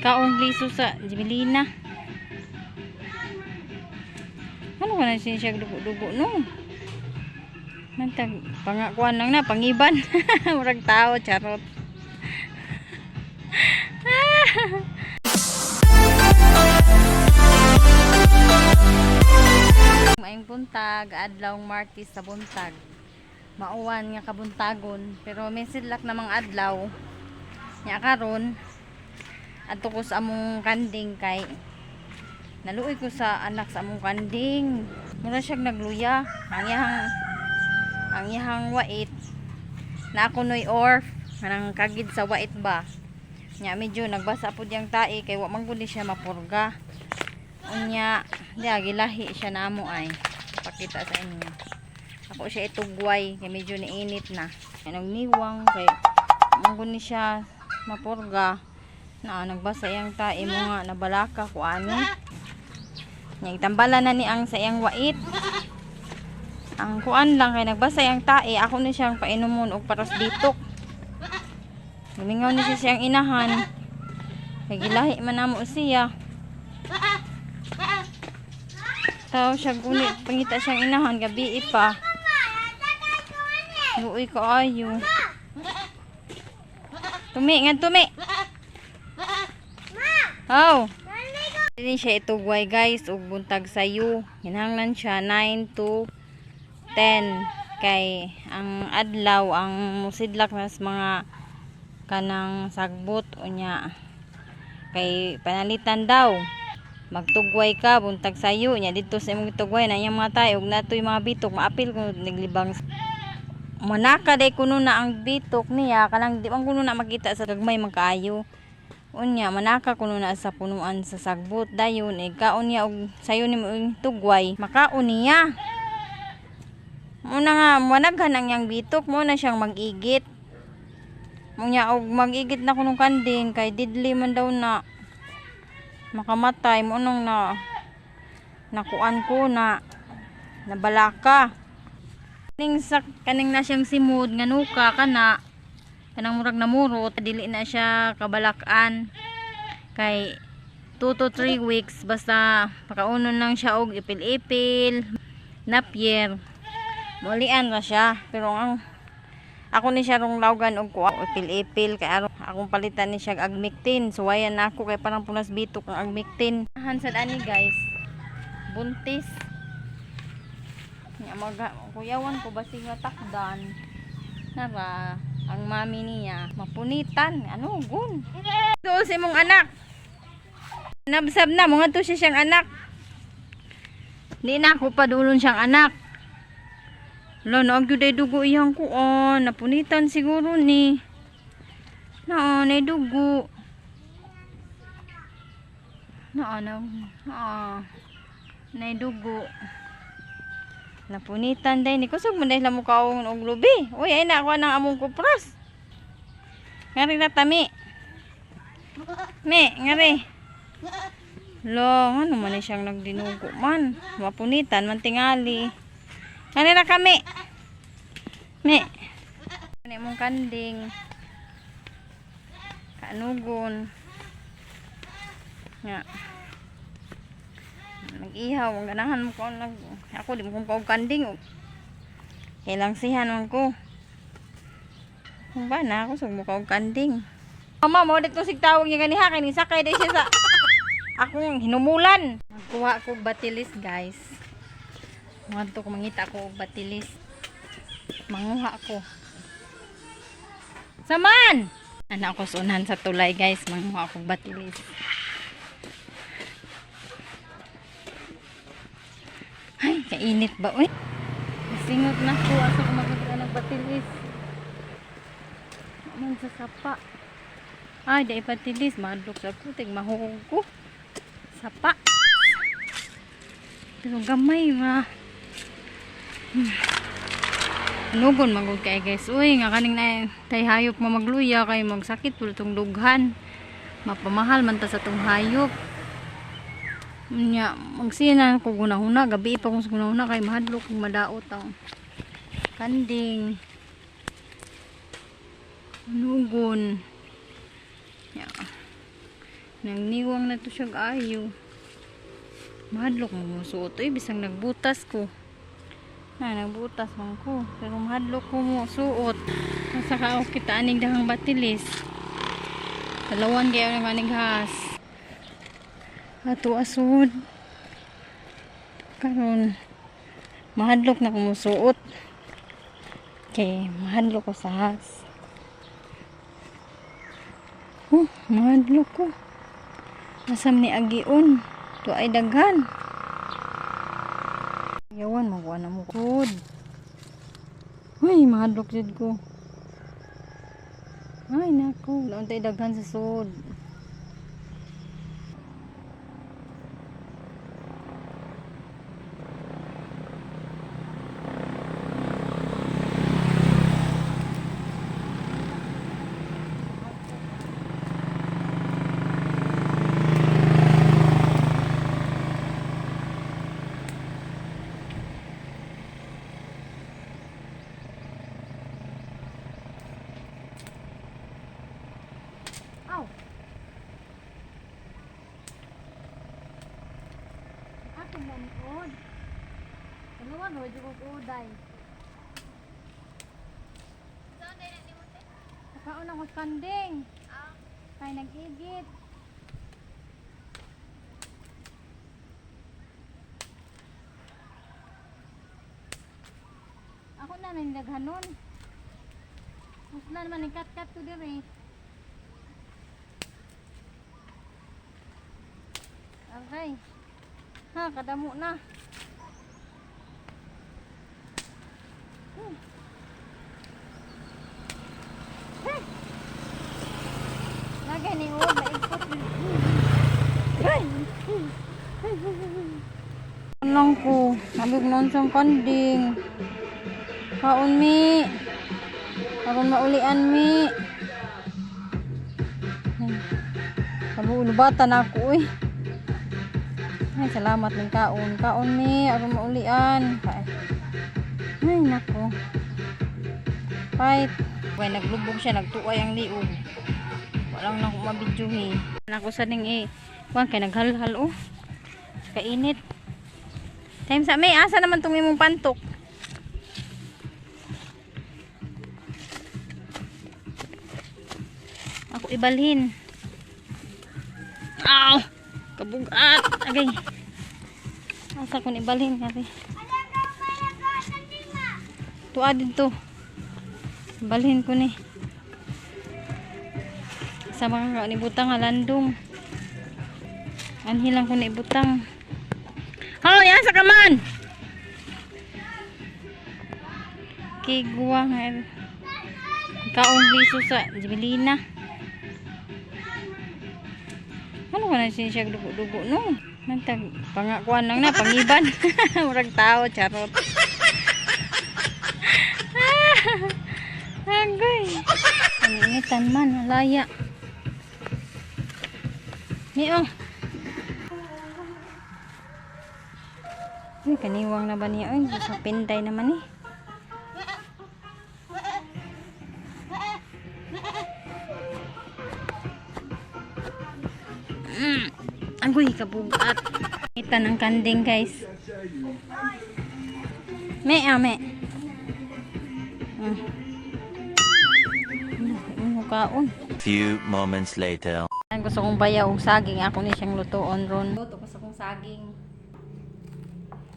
Kaong liso sa Jimelina. Ano ka na siya dugo-dugo no? Nantag pangakuan lang na pangiban. Murag tao charot. Maayong buntag, adlaw Martes sa buntag. Mauwan nga kabuntagon, pero may sidlak namang adlaw. Nya karon adto ko sa among kanding kay naluoy ko sa anak sa among kanding. Mura siya nagluya. Ang iyahang wait na ako noy orf kanang kagid sa wait ba. Nya medyo nagbasa pud yang tae kay wa man gud ni siya mapurga. Unya, di gilahi siya namo ay. Pakita sa inyo. Ako siya itugway kay medyo niinit na. Anong niwang kay man gud ni siya mapurga. Na nagbasa iyang tae mo nga nabalaka ko ani. Nya itambala na ni ang sa iyang wait. Ang kuan lang kay nagbasa iyang tae, ako ni siyang painumon og paras bitok. Gumingaw ni siya siyang inahan. Kay gilahi man namo siya. Tao siya gunit pangita siyang inahan gabi pa. Luoy kaayo. Tumi ngan tumi. Aw. Dili siya itugway guys ug buntag sayo. Kinahanglan siya 9 to 10 kay ang adlaw ang musidlak nas mga kanang sagbot unya kay panalitan daw magtugway ka buntag sayo nya didto sa imong tugway na iyang mga tayo ug natoy mga bitok maapil ko naglibang manaka day kuno na ang bitok niya kanang di man kuno na makita sa gagmay man kaayo. Unya manaka kuno na sa punuan sa sagbot dayon eh kaon niya og sayo nimo og tugway makaon niya. Muna nga managhan ang iyang bitok mo na siyang mag-igit. Munya og mag-igit na kunong kanding kay didli man daw na makamatay mo nung na nakuan ko na nabalaka. Kaning sa kaning na siyang simod nga nuka kana kanang murag namurot dili na siya kabalakan kay 2 to 3 weeks basta pakaunon lang siya og ipil-ipil napier mulian ra siya. Pero ang ako ni siya rong lawgan og kuha ipil-ipil kay aron akong palitan ni siya og agmectin. Suwayan na ako kay parang punas bitok ang agmectin. Hansad ani guys, buntis. Nya maga kuyawan ko basig matakdan. Nara ang mami niya mapunitan ano gun. Dool sa imong anak. Nabsab na mo ngadto siya siyang anak. Di na ako padulon siyang anak. Lo, naag gyud ay dugo iyang kuon. Napunitan siguro ni. Naa, nay dugo. Naa, na, naa. Nay dugo. Napunitan day ni. Kusog man dahil mo kaong og lubi. Uy, ay na ako ng among kupras. Ngari na tami. Me, ngari. Lo, ano man ni siyang nagdinugo man. Mapunitan man tingali. Ngari na kami. Me. Ano mong kanding. Kanugon. Nga. Nag-ihaw, ang ganahan mo ko nag ako di mo kong kaog kanding. Kailang sihan man ko. Kung ba na ako sug mo kaog kanding. Mama mo dito sig tawag niya ganiha kay ni sakay day siya sa akong hinumulan. Magkuha ko batilis guys. Ngadto ko mangita ko og batilis. Manguha ko. Saman! Ana ako sa unahan sa tulay guys, manguha ko og batilis. Ay, kainit ba uy? Singot na ko asa ko magkuha ng batilis. Man sa sapa. Ay, dai batilis, madlok sa kutig mahuog ko. Sapa. Pero gamay ra. Nugon magud kay guys. Uy, nga kaning na tay hayop mo magluya kay magsakit pud tong dughan. Mapamahal man ta sa tong hayop. Nya, magsinan ko gunahuna, gabi pa kung sa gunahuna kay mahadlok kung madaot ang kanding. Nugon. Ya. Nangniwang na to siya ayo. Mahadlok mo mo suot. Uy, bisang nagbutas ko. Na, nagbutas man ko. Pero mahadlok ko mo suot. Nasa kao kita aning dahang batilis. Dalawan kayo ng aning has. Ato asud. Karon mahadlok na ko musuot. Kay mahadlok ko sa has. Oh, mahadlok ko. Asam ni agion. To ay daghan. Yawan mo na mo kod. Uy, mahadlok jud ko. Ay nako, nauntay daghan sa sud. Aw. Ato mo ni od. Dalawa no jud ko uday. Nakaon ako sa kanding. Kay nag-igit. Ako na nandaghanon. Mas na naman kat-kat ko dire. Okay. Ha, kadamo na. Hey. Lagay ni Uod, maigpot. Ay! Lang ko, nabig noon siyang kanding. Kaon mi. Karon maulian mi. Ay, na ako uy. Ay, salamat ng kaon. Kaon mi, aron maulian. Ay, nako. Fight. Kaya naglubog siya, nagtuay ang liog. Walang na akong mabidyo eh. Nako sa ning eh. Kuan kay naghalhal oh. Kainit. Time sa may asa naman tong imong pantok. Ako ibalhin. Aw! Kabugat. Agay. Asa ko ibalhin kasi. Tuwa dito. Balhin ko ni. Sa mga ka ni butang landong. Anhi lang ko ni butang. Hoy, asa ka man? Kigwa nga. Kaon liso sa Jibelina. Ano ka na siya dugo-dugo no? Nantag pangakuan lang na pangiban. Murag tao charot. Agoy. Ang man, alaya. Ni oh. Ay, kaniwang na ba niya? Ay, sa pinday naman eh. Agoy, kabugat. Ita ng kanding, guys. Me, ah, me. Ano kaon? Few moments later. Gusto kong bayaw og saging. Ako ni siyang lutoon ron. Luto ko sa kong saging.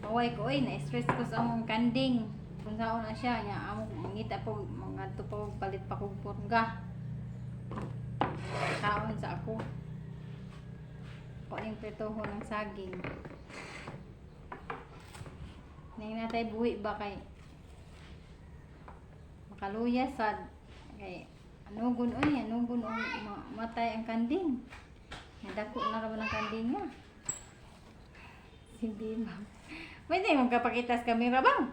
Paway ko, oy, na-stress ko sa among kanding. Kung saan na siya, nya amo mangita po, mangadto pa palit pa kog purga. Kaon sa ako. Ako ning pritoho ng saging. Ning natay buhi ba kay makaluya sad kay anugon oy, anugon og matay ang kanding. Nadako na ra ba ng kanding nga. Si Bibang. Pwede mong kapakita sa kamera bang?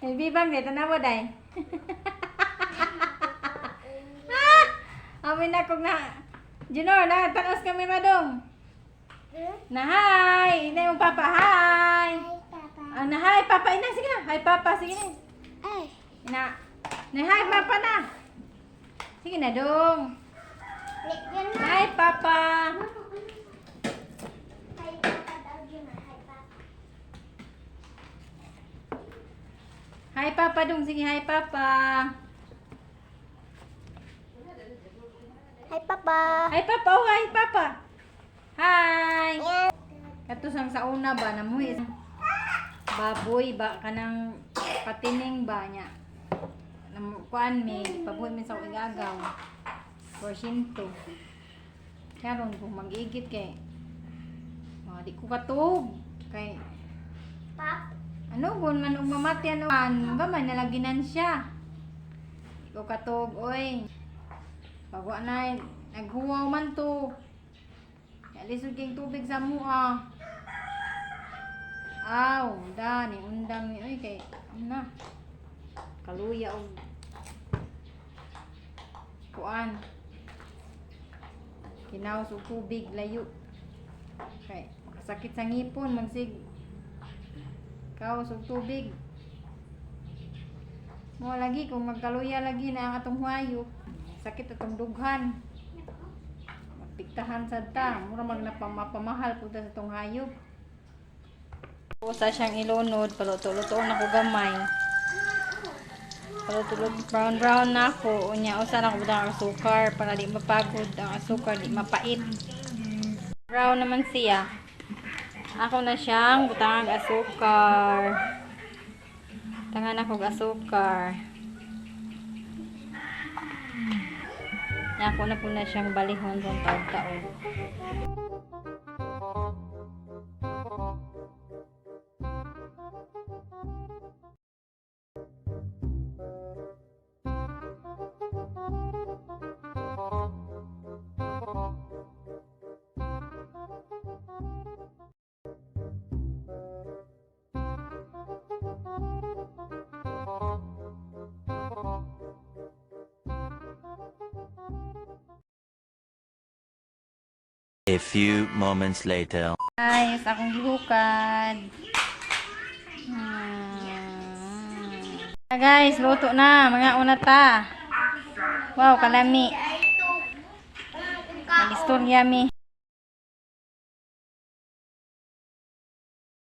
Eh, Bibang, dito na mo, day. Ah! Amin na kong na. Junor, na, tanos kamera dong. Na, hi! Ina yung papa, hi! Hi, Papa. Ah, na, hi, papa. Ina, sige na. Hi, papa. Sige na. Ay. Ina. Na, hi, papa na. Sige na, dong. Yan na. Hi, papa. Papa dong. Sige, hi, Papa. Hi, Papa. Hi, Papa. Oh, hi, Papa. Hi. Kato sang sa una ba namuhi baboy ba kanang patining ba niya. Kuan mi pabuhi mi sa igagaw. Porsyento. Karon kung mag-igit kay mga di ko katuog kay Pap. ano gun man og mamati ano an gamay na laginan siya. Di ko katuog oy. Pagwa na naghuwaw man to. Ya lisod king tubig sa mua. Aw, da ni undang ni oy kay ano na. Kaluya og kuan. Kinaos og tubig layo. Kay makasakit sa ngipon magsig kaos og tubig. Mo lagi kung magkaluya lagi na ang atong huayop. Sakit atong dughan. Mapiktahan sad ta, mura mag napamahal pud ta sa atong hayop. Usa siyang ilunod, paluto-luto na ko gamay. Paluto brown brown na ako. Unya usa na ko butang ang asukar para di mapagod ang asukar, di mapait. Brown naman siya. Ako na siyang butang ang asukar. Tangan ako og asukar. Ako na po na siyang balihon sa taog-taog. A few moments later. Guys, akong gihukad. Ah, guys, luto na. Mga una ta. Wow, kalami. Mag-istorya mi.